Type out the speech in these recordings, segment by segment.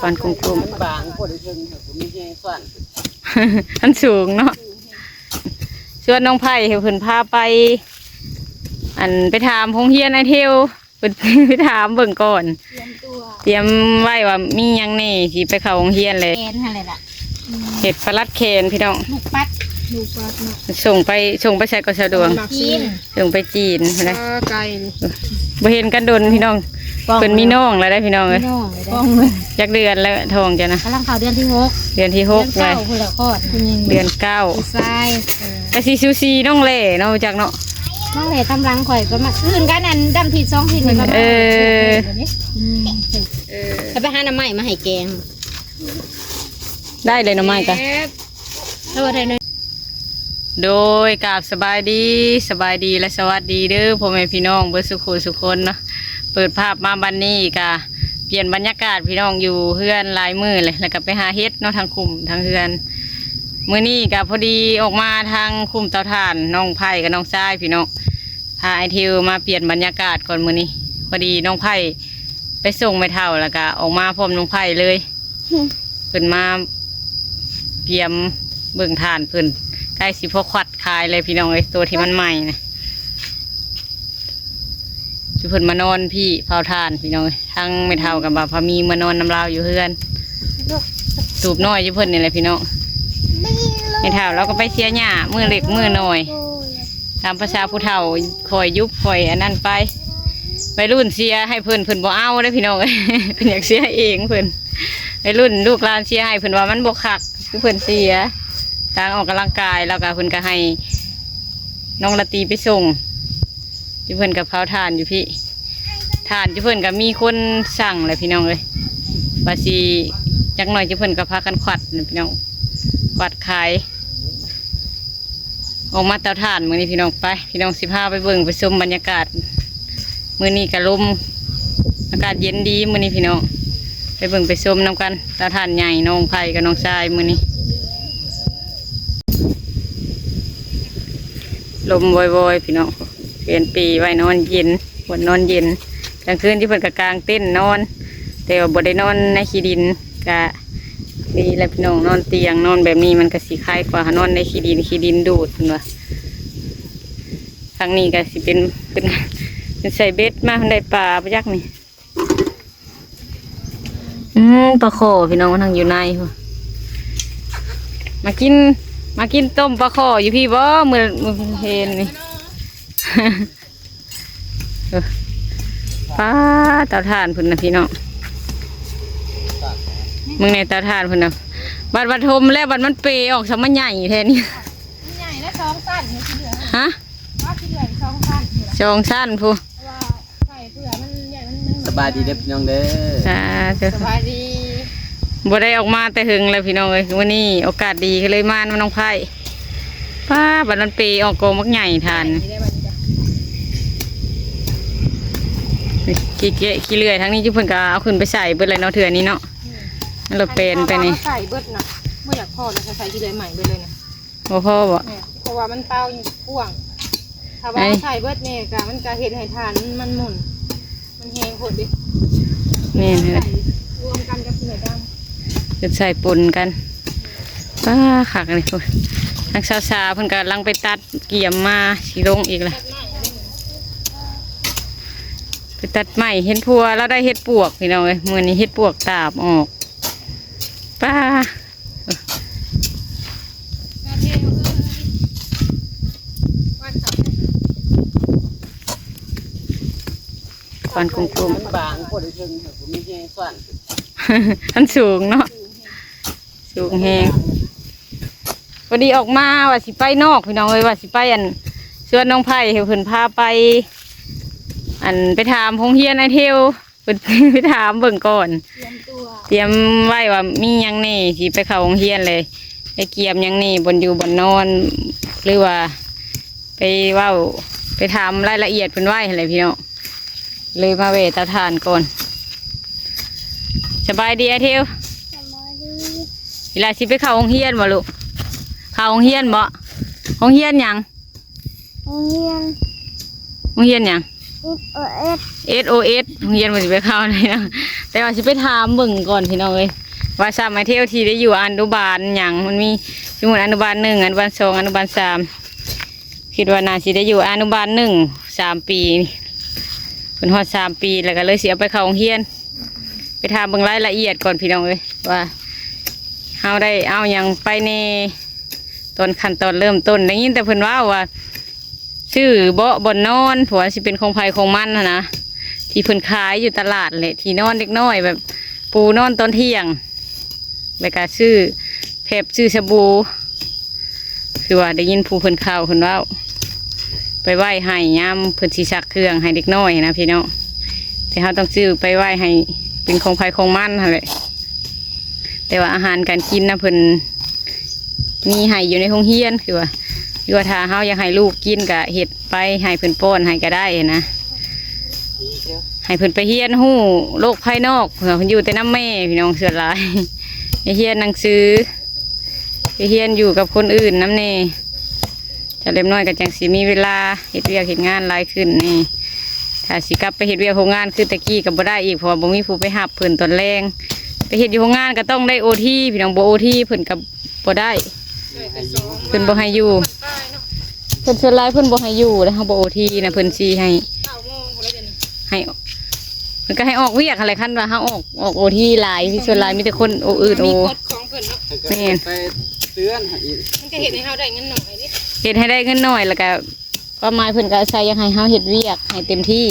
ກ່ອນກຸ້ມໆ ມັນບາງ ບໍ່ໄດ້ເຖິງ ບໍ່ມີແຮງສ້ານ ມັນສູງເນາະ. ຊວນນ້ອງໄຜ່ໃຫ້ເພິ່ນພາໄປ ອັນ ໄປຖາມໂຮງຮຽນອ້າຍເທວ ເພິ່ນໄປຖາມເບິ່ງກ່ອນ ຕຽມຕົວ ຕຽມໄວ້ວ່າມີຫຍັງແດ່ ຊິໄປເຂົ້າໂຮງຮຽນແຫຼະ ແຂນຫັ້ນແຫຼະລະ ອືມ ເຮັດປະຫຼັດແຂນພີ່ນ້ອງ ລູກປັດ ລູກປັດເນາະ ສົ່ງໄປ ສົ່ງໄປໃສກໍສະດວກ ສົ່ງໄປຈີນ ເອີ ໄກນີ້ ບໍ່ເຫັນກັນດົນພີ່ນ້ອງ ເພິ່ນມີນ້ອງແລ້ວເດ້ພີ່ນ້ອງເອີຍ ມີນ້ອງແລ້ວເດ້ ຈັກເດືອນແລ້ວທ້ອງເຈົ້ານະ ກຳລັງເຂົ້າເດືອນທີຫົກ ເດືອນທີຫົກ ເດືອນເກົ້າພຸ້ນແຫຼະຄອດ ເດືອນເກົ້າ ຜູ້ຊາຍ ເອີ ກະຊິສູສີນ້ອງແຫຼເນາະ ຮູ້ຈັກເນາະ ນ້ອງແຫຼຕາມຫຼັງຂ້ອຍກໍມາ ອື່ນກັນ ອັນດຳທິດສອງທິດນີ້ກໍມາ ເອີ ອືມ ເອີ ໄປຫາໜໍ່ໄມ້ມາໃຫ້ແກງ ໄດ້ເລີຍໜໍ່ໄມ້ກະ ເອີ ໄດ້ເລີຍ ໂດຍ ກາບສະບາຍດີ ສະບາຍດີ ແລະ ສະຫວັດດີເດີພໍ່ແມ່ພີ່ນ້ອງເບິດສູ່ຄູ່ສູ່ຄົນເນາະ ເປີດພາບມາບັດນີ້ກະປ່ຽນບັນຍາກາດພີ່ນ້ອງ ຢູ່ເຮືອນຫຼາຍມື້ເລີຍ ແລ້ວກະໄປຫາເຫັດເນາະ ທາງຄຸ້ມທາງເຮືອນ ມື້ນີ້ກະພໍດີອອກມາທາງຄຸ້ມເຕົາຖ່ານ ນ້ອງໄຜ່ກັບນ້ອງຊາຍພີ່ນ້ອງ ພາອ້າຍທິວມາປ່ຽນບັນຍາກາດກ່ອນມື້ນີ້ ພໍດີນ້ອງໄຜ່ໄປສົ່ງແມ່ເຖົ້າ ແລ້ວກະອອກມາພ້ອມນ້ອງໄຜ່ເລີຍ ເພິ່ນມາກຽມເບິ່ງຖ່ານເພິ່ນ ໃກ້ຊິພໍຄວັດຂາຍແລ້ວພີ່ນ້ອງເອີຍ ໂຕທີ່ມັນໃໝ່ນະ ຈຸເພິ່ນມານອນພີ້ເຜົາຖ່ານພີ່ນ້ອງເອີຍ ທັງແມ່ເຖົ້າກັບບ່າວພາມີມານອນນຳລາວຢູ່ເຮືອນ ຕູບນ້ອຍຈຸເພິ່ນນີ້ແຫຼະພີ່ນ້ອງ ແມ່ເຖົ້າລາວກໍໄປເສຍຫຍ້າມື້ເລັກມື້ນ້ອຍ ຕາມພາສາຜູ້ເຖົ້າ ຄ່ອຍຢຸບຄ່ອຍອັນນັ້ນໄປ ໄວລຸ້ນເສຍໃຫ້ເພິ່ນ ເພິ່ນບໍ່ເອົາເດ້ພີ່ນ້ອງເອີຍ ເພິ່ນຢາກເສຍເອງເພິ່ນ ໄວລຸ້ນລູກຫຼານເສຍໃຫ້ເພິ່ນວ່າມັນບໍ່ຄັກ ຄືເພິ່ນເສຍ ທາງອອກກຳລັງກາຍ ແລ້ວກໍເພິ່ນກໍໃຫ້ນ້ອງລາຕີໄປສົ່ງ ຈຸເພິ່ນກໍເຜົາຖ່ານຢູ່ພີ້ ຖ່ານຈຸເພິ່ນກໍມີຄົນສັ່ງແຫຼະພີ່ນ້ອງເອີຍ ວ່າຊິ ຈັກໜ້ອຍຈຸເພິ່ນກໍພາກັນຂວັດພີ່ນ້ອງ ຂວັດຂາຍ ອອກມາເຕົາຖ່ານມື້ນີ້ພີ່ນ້ອງ ໄປ ພີ່ນ້ອງ ຊິພາໄປເບິ່ງໄປຊົມບັນຍາກາດ ມື້ນີ້ກະລົມ ອາກາດເຢັນດີມື້ນີ້ພີ່ນ້ອງ ໄປເບິ່ງໄປຊົມນຳກັນ ເຕົາຖ່ານໃຫຍ່ ນ້ອງໄຜ່ກັບນ້ອງຊາຍມື້ນີ້ ລົມວອຍໆ ພີ່ນ້ອງ ປ່ຽນປີໄວ້ນອນເຢັນ ບ່ອນນອນເຢັນ ກາງຄືນທີ່ເພິ່ນກະກາງເຕັນນອນ ແຕ່ວ່າບໍ່ໄດ້ນອນໃນຂີ້ດິນ ກະ ດີແລ້ວພີ່ນ້ອງ ນອນຕຽງ ນອນແບບນີ້ມັນກະຊິຄາຍກວ່າເຮົານອນໃນຂີ້ດິນ ຂີ້ດິນດູດເພິ່ນວ່າ ທາງນີ້ກະຊິເປັນ ເປັນ ເປັນໃສ່ເບັດມາ ເພິ່ນໄດ້ປາບໍ່ຈັກນີ້ ອືມ ປາຄໍ່ພີ່ນ້ອງ ມັນທັງຢູ່ໃນພຸ້ນ ມາກິນ ມາກິນຕົ້ມປາຄໍ່ຢູ່ພີ້ບໍ່ ມື້ ມື້ເຫັນນີ້ ເອີ ປ້າ ເຕົາຖ່ານພຸ້ນນະພີ່ນ້ອງ ເບິ່ງແດ່ເຕົາຖ່ານພຸ້ນນະ ບັດ ບັດຖົມແລ້ວ ບັດມັນເປອອກຊະ ມາໃຫຍ່ແທ້ນີ້ ມັນໃຫຍ່ແລ້ວ ສອງຊັ້ນນີ້ຊິເຫຼືອ ຮະ ວ່າຊິເຫຼືອອີກສອງຊັ້ນນີ້ລະ ສອງຊັ້ນພຸ້ນ ເພາະວ່າໃສ່ເພື່ອມັນໃຫຍ່ ມັນ ມັນ ສະບາຍດີເດີພີ່ນ້ອງເດີ ສາທຸ ສະບາຍດີ ບໍ່ໄດ້ອອກມາແຕ່ເຫິງແລ້ວພີ່ນ້ອງເອີຍ ມື້ນີ້ໂອກາດດີກໍເລີຍມານຳນ້ອງໄຜ່ ປ້າ ບັດມັນເປອອກກອງບັກໃຫຍ່ທ່ານ ນີ້ໄດ້ບັດນີ້ຈ້ະ ຂີ້ເກະຂີ້ເລື່ອຍທາງນີ້ຈຸເພິ່ນກໍເອົາຂຶ້ນໄປໃສ່ເບິດແລ້ວເນາະ ເທື່ອນີ້ເນາະ ອືມ ມັນລະແປນໄປນີ້ ໃສ່ເບິດນະ ບໍ່ຢາກພໍແລ້ວ ໃສ່ຂີ້ເລື່ອຍໃໝ່ເບິດເລີຍນະ ບໍ່ພໍບໍ່ ແມ່ນ ເພາະວ່າມັນເຕົາກວ້າງ ຖ້າວ່າໃສ່ເບິດນີ້ກໍ ມັນກໍເຮັດໃຫ້ຖ່ານມັນໝຸ່ນ ມັນແຮງໂພດເດ້ ແມ່ນ ໃສ່ລວມກັນກັບເສືອດຳ ເຮັດໃສ່ປົນກັນ ປ້າ ຄັກອັນນີ້ ໂອ້ຍ ທາງສາວສາເພິ່ນກຳລັງໄປຕັດກຽມມາ ຊິລົງອີກລະ ໄປຕັດໄມ້ ເຫັນຜົວລາວໄດ້ເຫັດປວກ ພີ່ນ້ອງເອີຍ ມື້ນີ້ເຫັດປວກຕາບອອກ ປ້າ ຄວັນກຸ້ມໆ ມັນບາງ ບໍ່ໄດ້ເຖິງ ບໍ່ມີແຮງສ້ານ ມັນສູງເນາະ ສູງແຮງ ພໍດີອອກມາວ່າຊິໄປນອກ ພີ່ນ້ອງເອີຍ ວ່າຊິໄປ ອັນ ຊວນນ້ອງໄຜ່ໃຫ້ເພິ່ນພາໄປ ອັນ ໄປຖາມໂຮງຮຽນອ້າຍເທວ ເພິ່ນໄປຖາມເບິ່ງກ່ອນ ຕຽມຕົວ ຕຽມໄວ້ວ່າມີຫຍັງແດ່ ຊິໄປເຂົ້າໂຮງຮຽນເລີຍ ໄດ້ກຽມຫຍັງແດ່ ບ່ອນຢູ່ບ່ອນນອນ ຫຼືວ່າໄປເວົ້າ ໄປຖາມລາຍລະອຽດເພິ່ນໄວ້ຫັ້ນແຫຼະພີ່ນ້ອງ ເລີຍມາແວ່ເຕົາຖ່ານກ່ອນ. ສະບາຍດີອ້າຍເທວ. ສະບາຍດີ. ອີຫຼາຊິໄປເຂົ້າໂຮງຮຽນບໍ່ລູກ? ເຂົ້າໂຮງຮຽນບໍ່? ໂຮງຮຽນຫຍັງ? ໂຮງຮຽນ ໂຮງຮຽນຫຍັງ? ເອັດໂອເອັດ ໂຮງຮຽນເພິ່ນຊິໄປເຂົ້ານີ້ນະ ແຕ່ວ່າຊິໄປຖາມເບິ່ງກ່ອນພີ່ນ້ອງເອີຍ ວ່າຊ້ຳໄອເທວທີ່ໄດ້ຢູ່ອະນຸບານຫຍັງ ມັນມີ ສົມມຸດອະນຸບານໜຶ່ງ ອະນຸບານສອງ ອະນຸບານສາມ ຄິດວ່າໜ້າຊິໄດ້ຢູ່ອະນຸບານໜຶ່ງ ສາມປີ ເພິ່ນຮອດສາມປີແລ້ວ ກໍເລີຍຊິເອົາໄປເຂົ້າໂຮງຮຽນ ໄປຖາມເບິ່ງລາຍລະອຽດກ່ອນພີ່ນ້ອງເອີຍ ວ່າເຮົາໄດ້ເອົາຫຍັງໄປແດ່ ຕອນຂັ້ນຕອນເລີ່ມຕົ້ນ ໄດ້ຍິນແຕ່ເພິ່ນເວົ້າວ່າ ຊື້ເບາະບ່ອນນອນ ເພາະວ່າຊິເປັນຂອງໃຜຂອງມັນຫັ້ນນະ ທີ່ເພິ່ນຂາຍຢູ່ຕະຫຼາດແຫຼະ ທີ່ນອນເດັກນ້ອຍ ແບບປູນອນຕອນທ່ຽງ ແລ້ວກະຊື້ແຟັບ ຊື້ສະບູ ຄືວ່າໄດ້ຍິນຜູ້ເພິ່ນເຖົ້າເພິ່ນເວົ້າ ໄປໄວ້ໃຫ້ຍາມເພິ່ນຊິຊັກເຄື່ອງໃຫ້ເດັກນ້ອຍນະພີ່ນ້ອງ ແຕ່ເຮົາຕ້ອງຊື້ໄປໄວ້ໃຫ້ເປັນຂອງໃຜຂອງມັນຫັ້ນແຫຼະ ແຕ່ວ່າອາຫານການກິນນະ ເພິ່ນມີໃຫ້ຢູ່ໃນໂຮງຮຽນ ຄືວ່າ ຫຼືວ່າຖ້າເຮົາຢາກໃຫ້ລູກກິນກະເຮັດໄປໃຫ້ເພິ່ນປ້ອນໃຫ້ກະໄດ້ນະ ໃຫ້ເພິ່ນໄປຮຽນຮູ້ໂລກພາຍນອກ ເພາະເພິ່ນຢູ່ແຕ່ນຳແມ່ພີ່ນ້ອງ ສ່ວນຫຼາຍໄປຮຽນໜັງສື ໄປຮຽນຢູ່ກັບຄົນອື່ນນຳແດ່ ເຈົ້າເລັບນ້ອຍກໍຈັ່ງຊິມີເວລາເຮັດວຽກເຮັດງານຫຼາຍຂຶ້ນນີ້ ຖ້າຊິກັບໄປເຮັດວຽກໂຮງງານຄືແຕ່ກີ້ກໍບໍ່ໄດ້ອີກ ເພາະວ່າບໍ່ມີຜູ້ໄປຮັບເພິ່ນຕອນແລງ ໄປເຮັດຢູ່ໂຮງງານກໍຕ້ອງໄດ້ໂອທີພີ່ນ້ອງ ບໍ່ໂອທີເພິ່ນກໍບໍ່ໄດ້ ເພິ່ນບໍ່ໃຫ້ຢູ່ ເພິ່ນສ່ວນຫຼາຍເພິ່ນບໍ່ໃຫ້ຢູ່ ແລ້ວເຮົາບໍ່ໂອທີນະ ເພິ່ນຊິໃຫ້ ໃຫ້ ເພິ່ນກໍໃຫ້ອອກວຽກຫັ້ນແຫຼະ ຄັນວ່າເຮົາອອກ ອອກໂອທີຫຼາຍ ສ່ວນຫຼາຍມີແຕ່ຄົນໂອອື່ນໂອ ມີກົດຂອງເພິ່ນເນາະ ແມ່ນ ໄປເຕືອນໃຫ້ອີກ ມັນກໍເຮັດໃຫ້ເຮົາໄດ້ເງິນໜ້ອຍເດ້ ເຮັດໃຫ້ໄດ້ເງິນໜ້ອຍ ແລ້ວກໍຄວາມໝາຍເພິ່ນກໍອາໄສຢາກໃຫ້ເຮົາເຮັດວຽກໃຫ້ເຕັມທີ່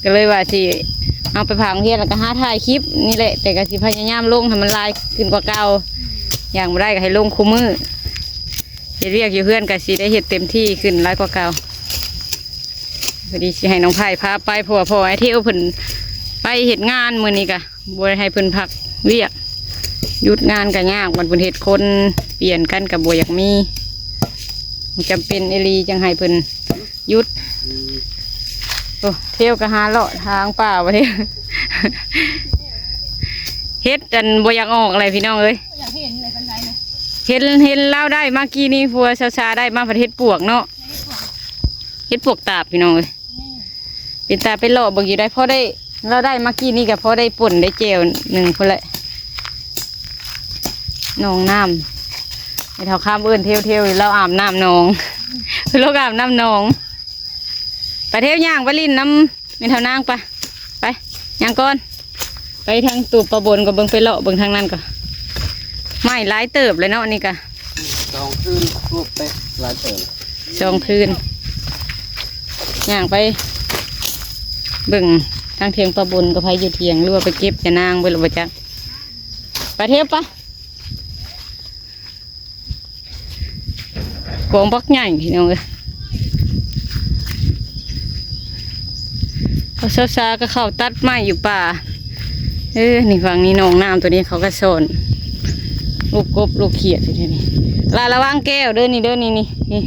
ກໍເລີຍວ່າຊິເອົາໄປຝາກໂຮງຮຽນ ແລ້ວກໍຫາຖ່າຍຄລິບນີ້ແຫຼະ ແຕ່ກໍຊິພະຍາຍາມລົງໃຫ້ມັນຫຼາຍຂຶ້ນກວ່າເກົ່າ ຢ່າງບໍ່ໄດ້ກໍໃຫ້ລົງຄູ່ມື້ ເຮັດວຽກຢູ່ເຮືອນກໍຊິໄດ້ເຮັດເຕັມທີ່ຂຶ້ນຫຼາຍກວ່າເກົ່າ. ພໍດີຊິໃຫ້ນ້ອງໄຜ່ພາໄປ ເພາະວ່າພໍ່ອ້າຍເທວເພິ່ນໄປເຮັດງານ ມື້ນີ້ກະບໍ່ໄດ້ໃຫ້ເພິ່ນພັກວຽກ ຢຸດງານກະຍາກ ບັດເພິ່ນເຮັດຄົນປ່ຽນກັນກະບໍ່ຢາກມີ ຈຳເປັນອີ່ຫຼີຈັ່ງໃຫ້ເພິ່ນຢຸດ. ໂອ້ ເທວກະຫາເລາະທາງປ່າບໍ່ເທວ ເຮັດອັນບໍ່ຢາກອອກແຫຼະພີ່ນ້ອງເອີຍ ຢາກເຫັນເລີຍ ເຫັນ ເຫັນລາວໄດ້ມາກີ້ນີ້ ຜົວຊາວຊາໄດ້ມາ ພັດເຮັດປວກເນາະ ເຮັດປວກຕາບພີ່ນ້ອງເອີຍ ເປັນຕາໄປເລາະເບິ່ງຢູ່ໄດ໋ ພໍໄດ້ ລາວໄດ້ມາກີ້ນີ້ກໍພໍໄດ້ປົ່ນໄດ້ແຈ່ວໜຶ່ງພຸ້ນແຫຼະ ໜອງນ້ຳ ແມ່ເຖົ້າຄຳເອີ້ນເທວໆ ລາວອາບນ້ຳໜອງ ລາວອາບນ້ຳໜອງ ໄປເທວຍ່າງໄປຫຼິ້ນນຳແມ່ເຖົ້ານາງ ໄປ ໄປຍ່າງກ່ອນ ໄປທາງຕູບປາບົນກໍເບິ່ງ ໄປເລາະເບິ່ງທາງນັ້ນກໍ ໄມ້ຫຼາຍເຕີບເລີຍເນາະ ນີ້ກະ ສອງຄືນ ຮູບເຕະຫຼາຍເຕີບ ສອງຄືນ ຍ່າງໄປເບິ່ງທາງຖຽງປາບົນ ກັບໃຜຢູ່ຖຽງ ຫຼືວ່າໄປເກັບຢານາງເບິດແລ້ວບໍ່ຈັກ ໄປເທວປະ ກອງບັກໃຫຍ່ພີ່ນ້ອງເອີຍ ເຂົາຊາວຊາກໍເຂົ້າຕັດໄມ້ຢູ່ປ່າ ເອີ ນີ້ຝັ່ງນີ້ໜອງນ້ຳຕົວນີ້ ເຂົາກໍສອນລູກກົບລູກຂຽດຢູ່ນີ້ ລະ ລະວັງແກ້ວເດີ ນີ້ເດີ ນີ້ ນີ້ ນີ້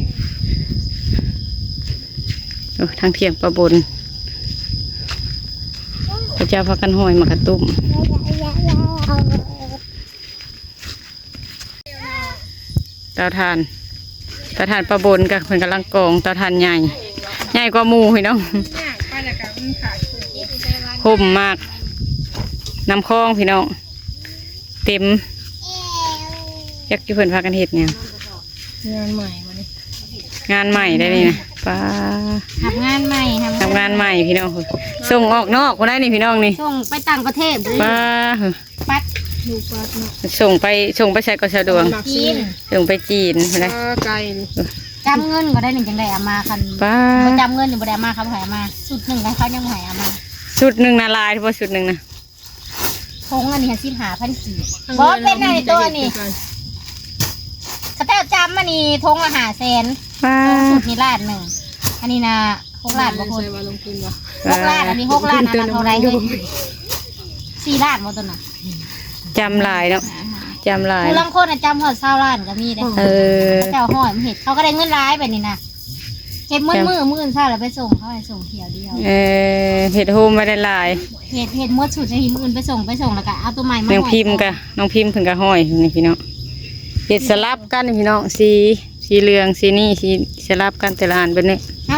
ໂອ້ ທາງຖຽງປາບົນ ເຂົາເຈົ້າພາກັນຫ້ອຍໝາກກະຕຸ້ມ ເຕົາຖ່ານ ເຕົາຖ່ານປາບົນກະເພິ່ນກຳລັງກອງ ເຕົາຖ່ານໃຫຍ່ ໃຫຍ່ກວ່າໝູ່ພີ່ນ້ອງ ຮົ່ມໝາກ ນ້ຳຄອງພີ່ນ້ອງ ເຕັມ ຈັກຢູ່ເພິ່ນພາກັນເຮັດຫຍັງ ງານໃໝ່ມື້ນີ້ ງານໃໝ່ໄດ໋ນີ້ນະ ປ້າ ຮັບງານໃໝ່ ຮັບ ຮັບງານໃໝ່ພີ່ນ້ອງ ສົ່ງອອກນອກພຸ້ນໄດ໋ນີ້ພີ່ນ້ອງນີ້ ສົ່ງໄປຕ່າງປະເທດເລີຍ ປ້າ ປັດ ລູກປັດເນາະ ສົ່ງໄປ ສົ່ງໄປໃສກໍສະດວກ ຈີນ ສົ່ງໄປຈີນພຸ້ນນະ ອ່າ ໄກນີ້ ຈຳເງິນກໍໄດ້ນີ້ ຈັ່ງໄດ້ເອົາມາ ຄັນ ປ້າ ບໍ່ຈຳເງິນນີ້ບໍ່ໄດ້ເອົາມາ ເຂົາບໍ່ໃຫ້ເອົາມາ ຊຸດໜຶ່ງນະ ເຂົາຍັງບໍ່ໃຫ້ເອົາມາ ຊຸດໜຶ່ງນະ ຫຼາຍບໍ່ຊຸດໜຶ່ງນະ ຖົງອັນນີ້ຫັ້ນສິບຫ້າພັນກີບ ບໍ່ເປັນອັນນີ້ ຕົວນີ້ ເຂົາເຈົ້າຈຳອັນນີ້ຖົງລະຫ້າແສນ ປ້າ ສອງຊຸດນີ້ລ້ານໜຶ່ງ ອັນນີ້ນະ ຫົກລ້ານບໍ່ພຸ້ນ ໃສ່ວ່າລົງທຶນບໍ່ ຫົກລ້ານ ອັນນີ້ຫົກລ້ານ ອັນນັ້ນເທົ່າໃດເຮີ້ຍ ສີ່ລ້ານບໍ່ຕົວນັ້ນ ຈຳຫຼາຍເນາະ ຈຳຫຼາຍ ຜູ້ລາງຄົນນະຈຳຮອດຊາວລ້ານກໍມີເດ້ ເອີ ເຈົ້າຮ້ອຍມັນເຮັດ ເຂົາກໍໄດ້ເງິນຫຼາຍແບບນີ້ນະ ເຮັດໝົດມື້ ມື້ອື່ນເຊົ້າແລ້ວໄປສົ່ງ ເຂົາໃຫ້ສົ່ງຖ້ຽວດຽວ ເອີ ເຮັດໂຮມໄວ້ຫຼາຍໆ ເຮັດ ເຮັດໝົດຊຸດນີ້ ມື້ອື່ນໄປສົ່ງ ໄປສົ່ງແລ້ວກໍເອົາຕົວໃໝ່ມາ ນ້ອງພິມກໍ ນ້ອງພິມເພິ່ນກໍຮ້ອຍນີ້ພີ່ນ້ອງ ເຮັດສະຫຼັບກັນພີ່ນ້ອງ ສີ ສີເຫຼືອງ ສີນີ້ ສີສະຫຼັບກັນແຕ່ລະອັນແບບນີ້ ເຮົາ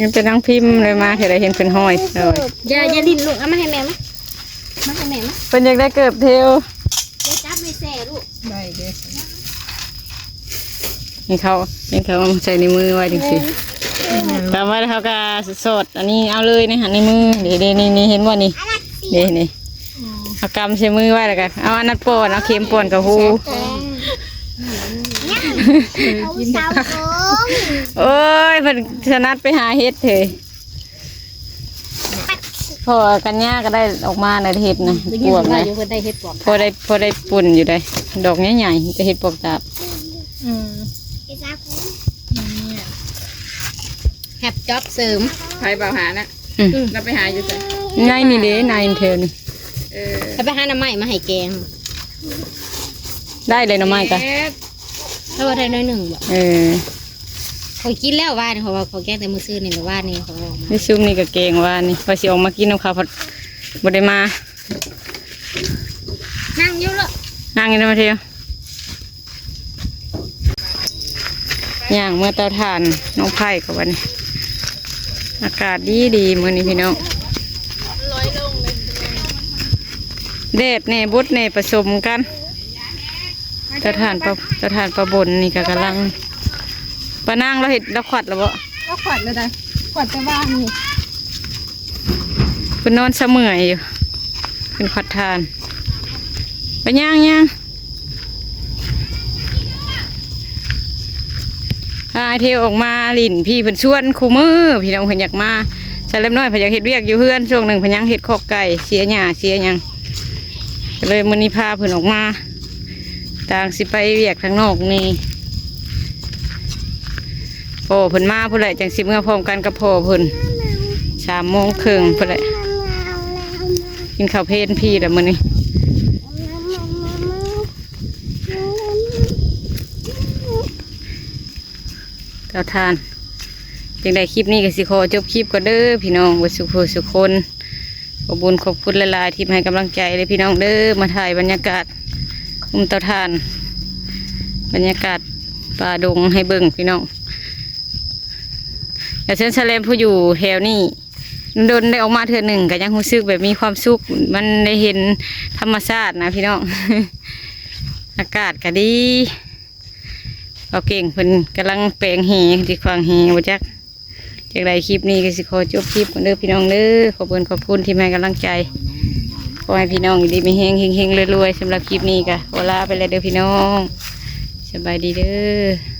ຍັງແຕ່ນາງພິມເລີຍ ມາເທື່ອໃດເຫັນເພິ່ນຫ້ອຍ. ໂດຍ ຢ່າ ຢ່າຫຼິ້ນລູກ ເອົາມາໃຫ້ແມ່ມາ ມາໃຫ້ແມ່ມາ. ເພິ່ນຢາກໄດ້ເກີບເທວ. ຢ່າຈັບແມ່ແຊ່ລູກ. ໄດ້ເດ້. ນີ້ເຂົາ ນີ້ເຂົາໃສ່ໃນມືໄວ້ຈັ່ງຊີ້ ຕາມໄວ້ແລ້ວເຂົາກໍສອດອັນນີ້ເອົາເລີຍໃນ ໃນມື. ເດ້ໆ ນີ້ ນີ້ ເຫັນບໍ່ນີ້ ເດ້ ນີ້ ເອົາກຳໃສ່ມືໄວ້ ແລ້ວກໍເອົາອັນນັ້ນປ້ອນ ເອົາເຂັມປ້ອນເຂົ້າຫູ. ໂອ້ຍ ເພິ່ນຖະໜັດໄປຫາເຫັດເຮີ້ຍ. ພໍກັນຍາກໍໄດ້ອອກມາໃນເຫັດນະ ໄດ້ຍິນເພິ່ນວ່າຢູ່ ເພິ່ນໄດ້ເຫັດປວກ ພໍໄດ້ ພໍໄດ້ປຸ້ນຢູ່ໄດ໋ ດອກໃຫຍ່ໆ ແຕ່ເຫັດປວກຕາບ. ອືມ ແຮັບຈັອບເສີມ. ໃຜບ່າວຫານະ? ອືມ ລາວໄປຫາຢູ່ໃສ? ໃນນີ້ເດ້ ໃນແຖວນີ້. ເອີ ລາວໄປຫາໜໍ່ໄມ້ມາໃຫ້ແກງ. ໄດ້ເລີຍໜໍ່ໄມ້ກະ ເຮັດ ແຕ່ວ່າໄດ້ໜ້ອຍໜຶ່ງບໍ? ເອີ ຂ້ອຍກິນແລ້ວວານນີ້ ເພາະວ່າຂ້ອຍແກງແຕ່ມື້ຊືນນີ້ແຫຼະ ວານນີ້ຂ້ອຍອອກມາ. ນີ້ຊຸມນີ້ກໍແກງວານນີ້ ວ່າຊິອອກມາກິນນຳເຂົາ ພັດບໍ່ໄດ້ມາ. ນັ່ງຢູ່ເລີະ ນັ່ງຢູ່ນຳມາທຽວ. ຍ່າງເມືອເຕົາຖ່ານນ້ອງໄຜ່ກໍບັດນີ້ ອາກາດດີໆ ມື້ນີ້ພີ່ນ້ອງ ແດດແດ່ ບົດແດ່ ປະສົມກັນ. ເຕົາຖ່ານປະ ເຕົາຖ່ານປະບົນນີ້ກໍກຳລັງ ປານາງລາວເຮັດ ລາວຂວັດແລ້ວບໍ? ລາວຂວັດແລ້ວໄດ໋ ຂວັດແຕ່ວານນີ້. ເພິ່ນນອນສະເໝືອຍຢູ່ ເພິ່ນຂວັດຖ່ານ. ໄປຍ່າງໆ ພາອ້າຍເທວອອກມາຫຼິ້ນ ພີ່ເພິ່ນຊວນຄູ່ມື້ ພີ່ນ້ອງເພິ່ນຢາກມາ. ສາວແລັບນ້ອຍເພິ່ນຢາກເຮັດວຽກຢູ່ເຮືອນ ຊ່ວງໜຶ່ງເພິ່ນຍັງເຮັດຄອກໄກ່ ເສຍຫຍ້າເສຍຫຍັງ ກໍເລີຍມື້ນີ້ພາເພິ່ນອອກມາ. ຕ່າງຊິໄປວຽກທາງນອກນີ້ ພໍ່ເພິ່ນມາພຸ້ນແຫຼະ ຈັ່ງຊິເມືອພ້ອມກັນກັບພໍ່ເພິ່ນ ສາມໂມງເຄິ່ງພຸ້ນແຫຼະ. ກິນເຂົ້າເພນພີ້ລະມື້ນີ້ ເຕົາຖ່ານ. ຈັ່ງໃດຄລິບນີ້ກໍຊິຂໍຈົບຄລິບກ່ອນເດີພີ່ນ້ອງ ເບິດສູ່ຜູ້ສູ່ຄົນ. ຂອບບຸນຂອບຄຸນຫຼາຍໆ ທີ່ໃຫ້ກຳລັງໃຈເດີພີ່ນ້ອງເດີ. ມາຖ່າຍບັນຍາກາດກຸ່ມເຕົາຖ່ານ ບັນຍາກາດປ່າດົງໃຫ້ເບິ່ງພີ່ນ້ອງ. ແລະເຊີນສະແລມຜູ້ຢູ່ແຖວນີ້ ດົນໄດ້ອອກມາເທື່ອໜຶ່ງ ກໍຍັງຮູ້ສຶກແບບມີຄວາມສຸກ ມັນໄດ້ເຫັນທຳມະຊາດນະພີ່ນ້ອງ. ອາກາດກໍດີ. ເບົາເກັ່ງເພິ່ນກຳລັງແປງແຫ ຊິຂວາງແຫບໍ່ຈັກ. ຈັ່ງໃດຄລິບນີ້ກໍຊິຂໍຈົບຄລິບກ່ອນເດີພີ່ນ້ອງເດີ. ຂອບຄຸນຂອບຄຸນທີ່ໃຫ້ກຳລັງໃຈ. ຂໍໃຫ້ພີ່ນ້ອງຢູ່ດີມີແຮງ ເຮັງໆ ລວຍໆ. ສຳລັບຄລິບນີ້ກໍຂໍລາໄປແລ້ວເດີພີ່ນ້ອງ. ສະບາຍດີເດີ.